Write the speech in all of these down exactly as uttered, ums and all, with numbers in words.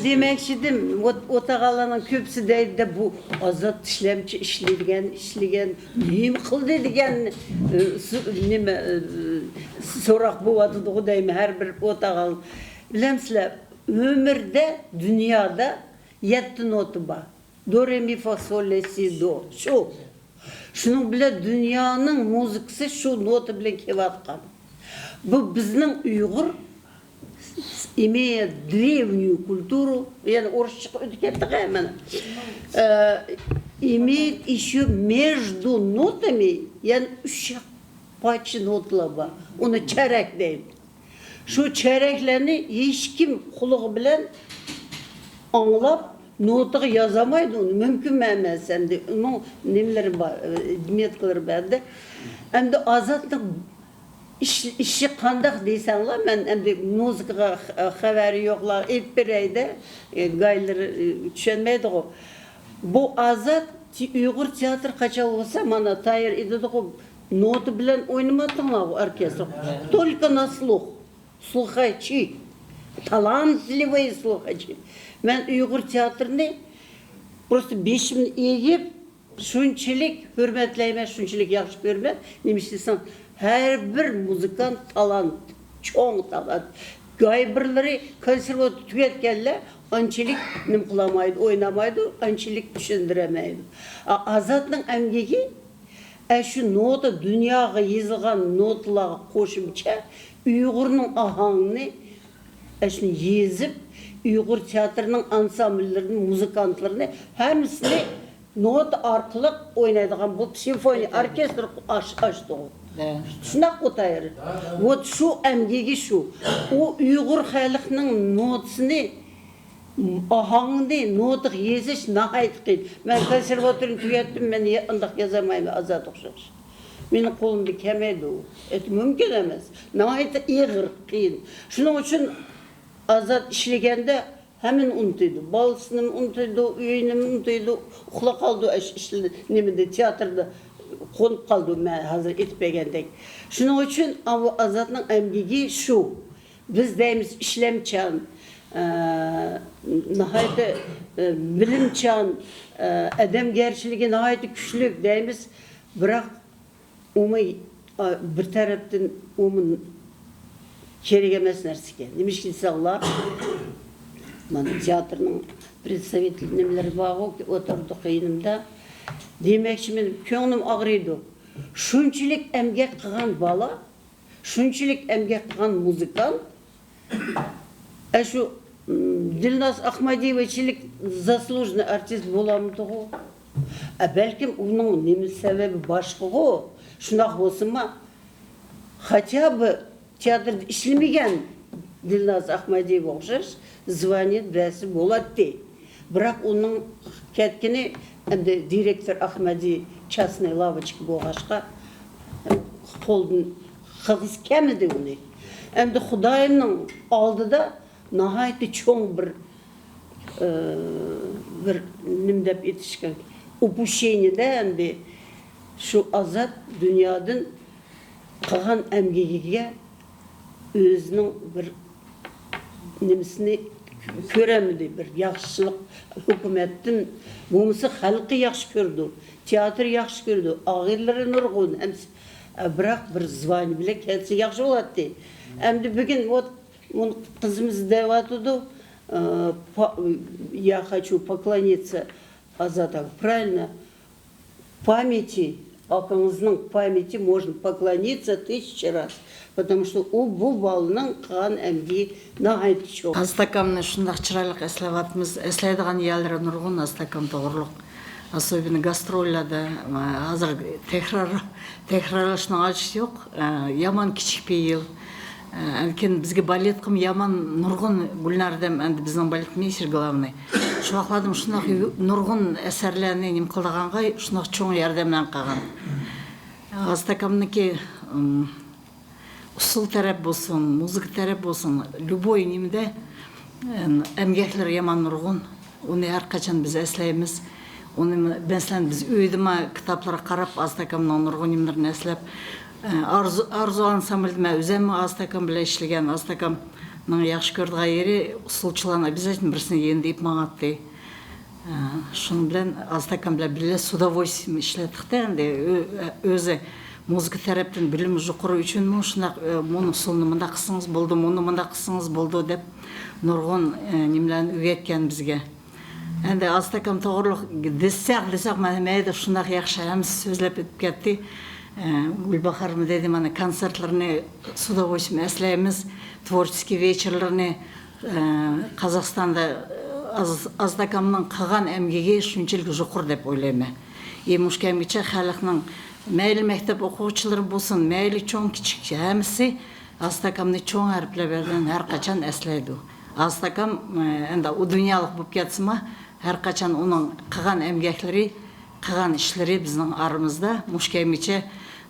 دېمەكچىدىم، ئوت-، ئوتاغانلارنىڭ كۆپىسى دەيدۇ، بۇ ئازاد ئىشلەمچى ئىشلىگەن، ئىشلىگەن، نېمە قىلدى دېگەن، ئى، سو-، نېمە، ئى، سوراق بولۇۋاتىدىغۇ دەيمەن ھەر بىر ئوتاغان. بىلەمسىلەر، ئۆمۈردە دۇنيادا يەتتە نوتا بار. دو، رې، مى، فا، سول، لە، سى، دو. شۇ. شۇنىڭ بىلەن دۇنيانىڭ مۇزىكىسى شۇ نوتا بىلەن كېلىۋاتقان. بۇ بىزنىڭ ئۇيغۇر имеет древнюю культуру، يەنى ئورۇسچىغا ئۆتۈپ كەتتىق ھە مانا. ئە، имеет ещё между нотами، يەنى ئۈچ پارچە نوتىلار بار. ئۇنى چەرەك دەيدۇ. شۇ چەرەكلەرنى ھېچكىم قۇلىقى بىلەن ئاڭلاپ، نوتىغا يازالمايدۇ ئۇنى، مۇمكىنمۇ ئەمەس ئەمدى. ئۇنىڭ نېمىلىرى بار، ئى، مېتودلىرى بار ئەمدى. ئەمدى ئازادنىڭ ئىش-، ئىشى قانداق دېسەڭلار، مەن ئەمدى مۇزىكىغا خ-، خەۋەر يوقلار ئېيتىپ بېرەيدە، ئى، گايلىرى، ئى، چۈشەنمەيدىغۇ. بۇ ئازاد تې-، ئۇيغۇر تىياتىرى قاچان بولسا، مانا تايىر ئېيتىدىغۇ، نوتا بىلەن ئوينىماتتىڭلارغۇ ئوركېستىر. Только на слух. Слухачи. Талантливые слухачи. مەن ئۇيغۇر تىياتىرىنى просто بېشىمنى ئېگىپ، شۇنچىلىك ھۆرمەتلەيمەن، شۇنچىلىك ياخشى كۆرىمەن. نېمىشقا دېسەڭ، ھەر بىر مۇزىكانت تالانت، چوڭ تالانت. گاي بىرلىرى كونسېرۋاتوار تۈگەتكەنلەر ئانچىلىك نېمە قىلالمايدۇ، ئوينىمايدۇ، ئانچىلىك چۈشەندۈرەلمەيدۇ. ئا-، ئازادنىڭ ئەمگىكى ئەشۇ نوتا، دۇنياغا يېزىلغان نوتىلارغا قوشۇمچە ئۇيغۇرنىڭ ئاھاڭىنى ئەشۇنى يېزىپ، ئۇيغۇر تىياتىرىنىڭ ئانسامبىللىرىنى، مۇزىكانتلىرىنى ھەممىسىنى نوتا ئارقىلىق ئوينايدىغان بولۇپ، سىمفونىيە ئوركېستىرى ئاچ-، ئاچتىغۇ. ھە. شۇنداققۇ تايىر. ۋوت شۇ ئەمگىكى شۇ. ئۇ ئۇيغۇر خەلقىنىڭ نوتىسىنى، ئاھاڭنى نوتىغا يېزىش ناھايىتى قىيىن. مەن كونسېرۋاتورنى تۈگەتتىم، مەن يا-، ئانداق يازالمايمەن، ئازاد ئوخشاش. مېنىڭ قولۇمدا كەلمەيدۇ ئۇ. ئەت-، مۇمكىن ئەمەس. ناھايىتى ئېغىر، قىيىن. شۇنىڭ ئۈچۈن ئازاد ئىشلىگەندە ھەممىنى ئۇنتۇيدۇ. بالىسىنىمۇ ئۇنتۇيدۇ، ئۆيىنىمۇ ئۇنتۇيدۇ، ئۇخلاپ قالىدۇ ئەش-، ئىشل-، نېمىدە، تىياتىردا قونۇپ قالىدۇ، مەن ھازىر ئېيتىپ بەرگەندەك. شۇنىڭ ئۈچۈن ئاۋۇ ئازادنىڭ ئەمگىكى شۇ. بىز دەيمىز ئىشلەمچان، ئە، ناھايىتى، ئە، بىلىمچان، ئە، ئادەمگەرچىلىكى ناھايىتى كۈچلۈك دەيمىز. بىراق ئۇمۇ، ئا، بىر تەرەپتىن ئۇمۇ كېرەك ئەمەس نەرسىكەن. نېمىشقا دېسەڭلار، مانا تىياتىرنىڭ پرېدسوۋېتېل نېمىلىرى بارغۇ، ئولتۇردۇق يېنىمدا. دېمەكچىمەن، كۆڭلۈم ئاغرىيدۇ. شۇنچىلىك ئەمگەك قىلغان بالا، شۇنچىلىك ئەمگەك قىلغان مۇزىكانت، ئەشۇ، م، دىلناز ئاخمادىيېۋىچىلىك زاسلۇژنىي ئارتىست بولالمىدىغۇ؟ ئە، بەلكىم ئۇنىڭ نېمە سەۋەبى باشقىغۇ؟ شۇنداق بولسىمۇ، хотя бы تىياتىردا ئىشلىمىگەن دىلناز ئاخمادىيېۋا ئوخشاش زۋانىيە بەرسە بولاتتى. بىراق ئۇنىڭ كەتكىنى، ئەمدى دىرېكتور ئاخمادىي چاستنىي لاۋوچكا بولغاچقا، قولدىن قىلغۇسى كەلمىدى ئۇنى. ئەمدى خۇدايىمنىڭ ئالدىدا ناھايىتى چوڭ بىر، ئى، بىر نېمە دەپ ئېيتىشقا، ئوپۇششېنىيەدە ئەمدى شۇ ئازاد دۇنيادىن قىلغان ئەمگىكىگە ئۆزىنىڭ بىر نېمىسىنى كۆرەلمىدى، بىر ياخشىلىق ھۆكۈمەتتىن بولمىسا خەلقى ياخشى كۆرىدۇ، تىياتىر ياخشى كۆرىدۇ، ئاغىنىلىرى نۇرغۇن، ھەممىسى. بىراق بىر زۋانى بىلەن كەلسە ياخشى بولاتتى. ئەمدى بۈگۈن ۋوت، مۇنۇ قىزىمىز دەۋاتىدۇ، ئە، پا-، يا خاچۇ پاكلانىتسا ئازاداغا. پراۋېلنو. پاميېتى، ئاكىڭىزنىڭ پاميېتى مونژنا پاكلانىتسا تىسىچا راز. پاتامۇ شتو ئۇ بۇ بالىنىڭ قىلغان ئەمگىكى ناھايىتى چوڭ. ئازتاكامنى شۇنداق چىرايلىق ئەسلەۋاتىمىز. ئەسلەيدىغان يەرلىرى نۇرغۇن ئازتاكام توغرۇلۇق. ئاسوبىننى گاستروللاردا، ھازىر تەكرار، تەكرارلاشنىڭ ھاجىتى يوق. يامان كىچىك پېئىل. ئەنكىن بىزگە بالېتقىمۇ يامان نۇرغۇن، گۈلنارەدەم ئەمدى بىزنىڭ بالېتمېيستېر گلابنىي. شۇ ۋاقىتلاردىمۇ شۇنداق نۇرغۇن ئەسەرلەرنى نېمە قىلىدىغانغا شۇنداق چوڭ ياردەملەرنى قىلغان. ئازتاكامنىڭكى، ئىم، ئۇسسۇل تەرەپ بولسۇن، مۇزىكا تەرەپ بولسۇن، ليۇبوي نېمىدە، ئەم، ئەمگەكلىرى يامان نۇرغۇن. ئۇنى ھەر قاچان بىز ئەسلەيمىز. ئۇنى، مەسىلەن، بىز ئۆيدىمۇ كىتابلارغا قاراپ، ئازتاكامنىڭ نۇرغۇن نېمىلىرىنى ئەسلەپ، ئارزۇ، ئارزۇ ئانسامبىلدا مەن ئۆزۈممۇ ئازتاكام بىلەن ئىشلىگەن، ئازتاكام ياخشى كۆرىدىغان يېرى، ئۇسسۇلچىلارنىڭ ئەبزەتتىن بىرسىنى يېنىدا ئېلىپ ماڭاتتى. ئە، شۇنىڭ بىلەن ئازات ئاكام بىلەن بىللە سۇدوۋولستۋېم ئىشلەتتۇق-تە، ئەمدى ئۆ-، ئۆزى مۇزىكا تەرەپتىن بىلىمى يۇقىرى ئۈچۈنمۇ شۇنداق، ئە، مۇنۇ ئۇسسۇلنى مۇنداق قىلسىڭىز بولىدۇ، مۇنى مۇنداق قىلسىڭىز بولىدۇ دەپ نۇرغۇن، ئە، نېمىلەرنى ئۆگەتكەن بىزگە. ئەمدى ئازات ئاكام توغرۇلۇق دېسەك، دېسەك، مانا مەيدە شۇنداق ياخشى ھەممىسى سۆزلەپ ئۆتۈپ كەتتى. ئە، گۈلباھارمۇ دېدى، مانا كونسېرتلىرىنى سۇدوۋولستۋېم ئەسلەيمىز، تворческий ۋېچېرلىرىنى، ئە، قازاقىستاندا، ئە، ئاز-، ئازات ئاكامنىڭ قىلغان ئەمگىكى شۇنچىلىك يۇقىرى دەپ ئويلايمەن. ئى، مۇشۇ كەمگىچە خەلقنىڭ مەيلى مەكتەپ ئوقۇغۇچىلىرى بولسۇن، مەيلى چوڭ كىچىك ھەممىسى ئازات ئاكامنى چوڭ ھەرپلەر بىلەن ھەر قاچان ئەسلەيدۇ. ئازات ئاكام، ئە، ئەمدى ئۇ دۇنيالىق بولۇپ كەتسىمۇ، ھەر قاچان ئۇنىڭ قىلغان ئەمگەكلىرى، قىلغان ئىشلىرى بىزنىڭ ئارىمىزدا. مۇشۇ كەمگىچە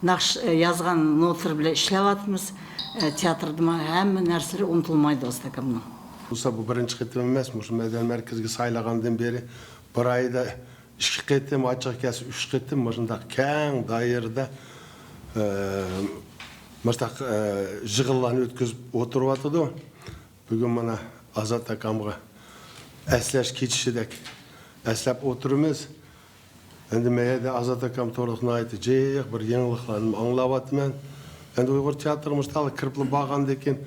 ناخشا، ئە، يازغان نوتىلىرى بىلەن ئىشلەۋاتىمىز. ئە، تىياتىردىمۇ ھەممە نەرسىلىرى ئۇنتۇلمايدۇ ئازات ئاكامنىڭ. بولسا بۇ بىرىنچى قېتىم ئەمەس، مۇشۇ مەدەنىيەت مەركىزىگە سايلىغاندىن بېرى بىر ئايدا ئىككى قېتىم، ئاچچىق كەلسە ئۈچ قېتىم مۇشۇنداق كەڭ دائىرىدە، ئە، مۇشۇنداق، ئە، يىغىنلارنى ئۆتكۈزۈپ ئولتۇرۇۋاتىدۇ. بۈگۈن مانا ئازات ئاكامغا ئەسلەش كېچىسىدەك ئەسلەپ ئولتۇرىمىز. ئەمدى مەيەردە ئازات ئاكام توغرىلىق ناھايىتى جىق بىر يېڭىلىقلارنى ئاڭلاۋاتىمەن. ئەمدى ئۇيغۇر تىياتىرىغا مۇشۇنداق كىرىپلا بارغاندىن كېيىن،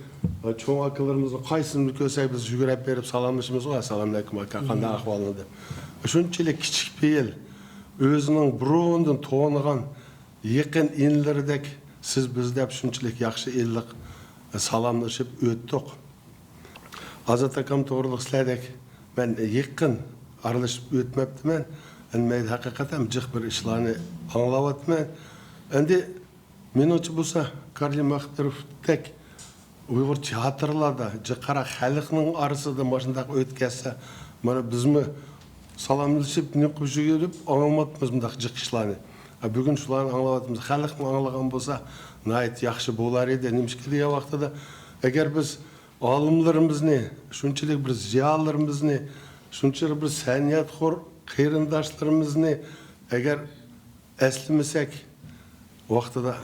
چوڭ ئاكىلىرىمىزنى قايسىسىنى كۆرسەك، بىز يۈگۈرۈپ بېرىپ سالاملىشىمىز، «ۋاي، سالام ئەلەيكۇم ئاكا، قانداق ئەھۋالىڭ؟» دەپ. شۇنچىلىك كىچىك پېئىل، ئۆزىنىڭ بۇرۇندىن تونۇغان يېقىن ئىنىلىرىدەك سىز بىز دەپ شۇنچىلىك ياخشى ئىللىق سالاملىشىپ ئۆتتۇق. ئازات ئاكام توغرىلىق سىلەردەك مەن يېقىن ئارىلىشىپ ئۆتمەپتىمەن. ئەمدى مەن ھەقىقەتەن جىق بىر ئىشلارنى ئاڭلاۋاتىمەن. ئەمدى مېنىڭچە بولسا، كارلى ماخپىروفتەك ئۇيغۇر تىياتىرلاردا جىق قارا خەلقنىڭ ئارىسىدا مۇشۇنداق ئۆتكەزسە، مانا بىزمۇ سالاملىشىپ، نېمە قىلىپ يۈگۈرۈپ ئاڭلىماپمىز مۇنداق جىق ئىشلارنى. ھە، بۈگۈن شۇلارنى ئاڭلاۋاتىمىز. خەلقمۇ ئاڭلىغان بولسا ناھايىتى ياخشى بولار ئىدى. نېمىشقا دېگەن ۋاقتىدا، ئەگەر بىز ئالىملىرىمىزنى، شۇنچىلىك بىر زىيالىيلىرىمىزنى، شۇنچىلىك بىر سەنئەتخور قېرىنداشلىرىمىزنى ئەگەر ئەسلىمىسەك، ۋاقتىدا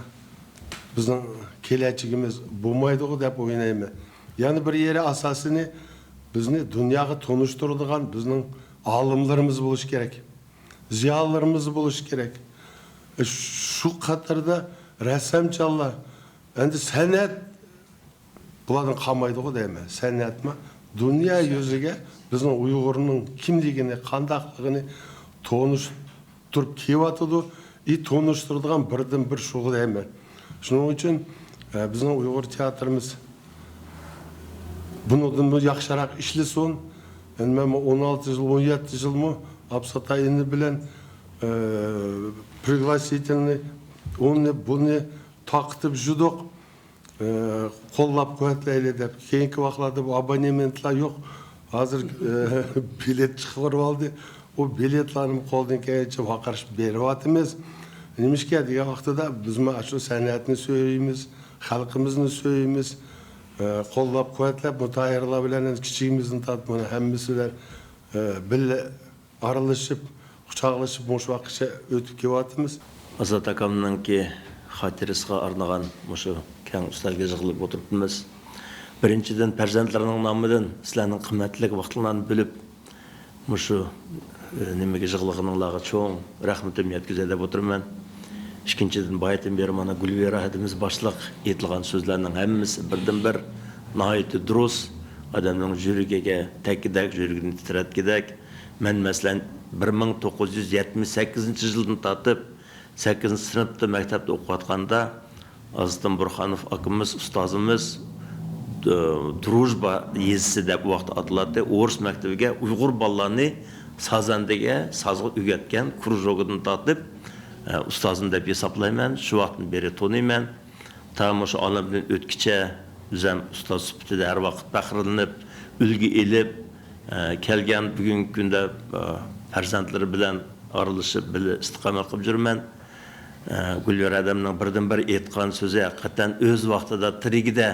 بىزنىڭ كېلەچىكىمىز بولمايدىغۇ دەپ ئويلايمەن. يەنە بىر يېرى ئاساسىنى بىزنى دۇنياغا تونۇشتۇرىدىغان بىزنىڭ ئالىملىرىمىز بولۇشى كېرەك، زىيالىيلىرىمىز بولۇشى كېرەك. شۇ قاتاردا رەسسامچىلار، ئەمدى سەنئەت بۇلاردىن قالمايدىغۇ دەيمەن. سەنئەتمۇ دۇنيا يۈزىگە بىزنىڭ ئۇيغۇرنىڭ كىملىكىنى، قانداقلىقىنى تونۇشتۇرۇپ كېلىۋاتىدۇ. ئى، تونۇشتۇرىدىغان بىردىنبىر شۇغۇ دەيمەن. شۇنىڭ ئۈچۈن، ئە، بىزنىڭ ئۇيغۇر تىياتىرىمىز بۇنىڭدىنمۇ ياخشىراق ئىشلىسۇن. يەنى مەن ئون ئالتە يىل، ئون يەتتە يىلمۇ ئابساتا ئىنى بىلەن، ئە، пригласительный ئۇنى، بۇنى تارقىتىپ يۈردۇق. ئە، قوللاپ قۇۋۋەتلەيلى دەپ. كېيىنكى ۋاقىتلاردا بۇ ئابونېمېنتلار يوق. ھازىر، ئە، بېلەت چىقىرىۋالدى. ئۇ بېلەتلارنى قولدىن كەلگەنچە ۋارقىرىشىپ بېرىۋاتىمىز. نېمىشقا دېگەن ۋاقتىدا بىزمۇ شۇ سەنئەتنى سۆيىمىز، خەلقىمىزنى سۆيىمىز. ئە، قوللاپ قۇۋۋەتلەپ، مۇتاھىرلار بىلەن كىچىكىمىزدىن تارتىپ مانا ھەممىسى بىلەن، ئە، بىللە ئارىلىشىپ، قۇچاقلىشىپ مۇشۇ ۋاقىتقىچە ئۆتۈپ كېلىۋاتىمىز. ئازات ئاكامنىڭكى خاتىرىسىغا ئارنىغان مۇشۇ كەڭ ئۈستەلگە يىغىلىپ ئولتۇرۇپتىمىز. بىرىنچىدىن، پەرزەنتلىرىنىڭ نامىدىن سىلەرنىڭ قىممەتلىك ۋاقىتلارنى بۆلۈپ، مۇشۇ، ئە، نېمىگە يىغىلغىنىڭلارغا چوڭ رەھمىتىمنى يەتكۈزەي دەپ ئولتۇرىمەن. ئىككىنچىدىن، بايىتىن بېرى مانا گۈلۋىرا ھەدىمىز باشلىق ئېيتىلغان سۆزلەرنىڭ ھەممىسى بىردىنبىر ناھايىتى دۇرۇس، ئادەمنىڭ يۈرىكىگە تەگكۈدەك، يۈرىكىنى تىترەتكۈدەك. مەن، مەسىلەن، بىر مىڭ توققۇز يۈز يەتمىش سەككىزىنچى يىلدىن تارتىپ سەككىزىنچى سىنىپتا مەكتەپتە ئوقۇۋاتقاندا، ئازىتىن بۇرخانوف ئاكىمىز، ئۇستازىمىز، د-، دروژبا يېزىسى دەپ ۋاقىتتا ئاتىلاتتى. ئورۇس مەكتىۋىگە ئۇيغۇر بالىلارنى سازەندىگە، سازغا ئۆگەتكەن كرۇژوكىدىن تارتىپ، ئە، ئۇستازىم دەپ ھېسابلايمەن. شۇ ۋاقىتتىن بېرى تونۇيمەن. تا مۇشۇ ئالەمدىن ئۆتكىچە ئۆزەم ئۇستاز سۈپىتىدە ھەر ۋاقىت پەخىرلىنىپ، ئۈلگە ئېلىپ، ئە، كەلگەن بۈگۈنكى كۈندە، ئە، پەرزەنتلىرى بىلەن ئارىلىشىپ، بىللە ئىستىقامەت قىلىپ يۈرىمەن. ئە، گۈلۋىرا ھەدەمنىڭ بىردىنبىر ئېيتقان سۆزى ھەقىقەتەن ئۆز ۋاقتىدا تىرىكىدە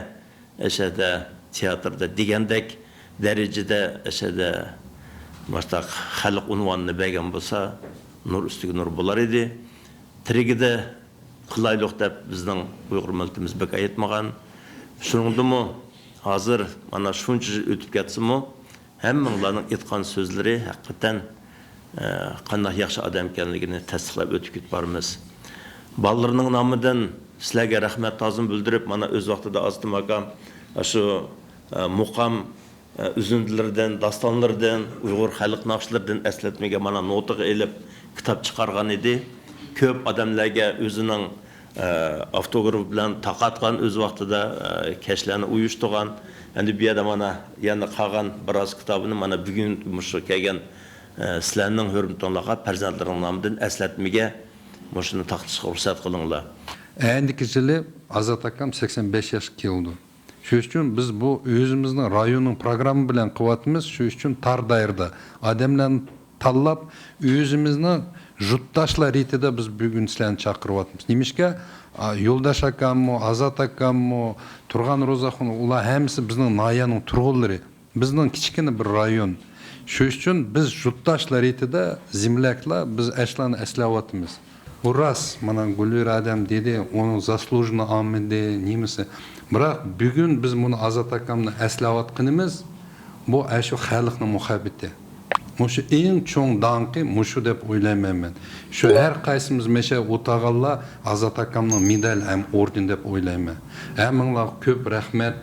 ئەشەدە تىياتىردا دېگەندەك دەرىجىدە ئەشەدە مۇشتاق خەلق ئۇنۋانىنى بەرگەن بولسا، نۇر ئۈستىگە نۇر بولار ئىدى. تىرىكىدە قىلايلۇق دەپ بىزنىڭ ئۇيغۇر مىللىتىمىز بەك ئېيتمىغان. شۇنىڭدىمۇ ھازىر مانا شۇنچە يىل ئۆتۈپ كەتسىمۇ، ھەممىڭلارنىڭ ئېيتقان سۆزلىرى ھەقىقەتەن، ئە، قانداق ياخشى ئادەم ئىكەنلىكىنى تەستىقلاپ ئۆتۈپ كېتىپ بارىمىز. بالىلىرىنىڭ نامىدىن سىلەرگە رەھمەت، تازىم بىلدۈرۈپ، مانا ئۆز ۋاقتىدا ئازىتىم ئاكام شۇ، ئە، مۇقام، ئە، ئۈزۈندىلىرىدىن، داستانلىرىدىن، ئۇيغۇر خەلق ناخشىلىرىدىن ئەسلەتمىگە مانا نوتىغا ئېلىپ كىتاب چىقارغان ئىدى. كۆپ ئادەملەرگە ئۆزىنىڭ ئاپتوگراف بىلەن تارقاتقان، ئۆز ۋاقتىدا كەچلەرنى ئۇيۇشتۇرغان. ئەمدى بۇ يەردە مانا يەنە قالغان بىراز كىتابىنى مانا بۈگۈن مۇشۇ كەلگەن سىلەرنىڭ ھۆرمىتىڭلارغا پەرزەنتلىرىڭ نامىدىن ئەسلەتمىگە مۇشۇنى تارقىتىشقا رۇخسەت قىلىڭلار. ئەندىكى يىلى ئازات ئاكام سەكسەن بەش ياشقا كېلىدۇ. شۇ ئۈچۈن بىز بۇ ئۆزىمىزنىڭ رايوننىڭ پروگرامما بىلەن قىلىۋاتىمىز. شۇ ئۈچۈن تار دائىرىدە ئادەملەرنى تاللاپ، ئۆزىمىزنىڭ يۇرتداشلار رېتىدە بىز بۈگۈن سىلەرنى چاقىرىۋاتىمىز. نېمىشقا؟ ئا، يولداش ئاكاممۇ، ئازات ئاكاممۇ، تۇرغان روزاخۇن، ئۇلار ھەممىسى بىزنىڭ ناھىيەنىڭ تۇرغۇنلىرى. بىزنىڭ كىچىككىنە بىر رايون. شۇ ئۈچۈن بىز يۇرتداشلار رېتىدە، زېملاكلار، بىز ئەشلارنى ئەسلەۋاتىمىز. بۇ راست، مانا گۈلۋىرە ئادەم دېدى، ئۇنىڭ زاسلۇژنىي ئامىدى، نېمىسى. بىراق بۈگۈن بىز مۇنى ئازات ئاكامنى ئەسلەۋاتقىنىمىز، بۇ ئەشۇ خەلقنىڭ مۇھەببىتى. مۇشۇ ئەڭ چوڭ داڭقى مۇشۇ دەپ ئويلايمەن مەن. شۇ ھەر قايسىمىز مەشە ئولتۇرغانلار ئازات ئاكامنىڭ مېدال ھەم ئوردېن دەپ ئويلايمەن. ھەممىڭلارغا كۆپ رەھمەت.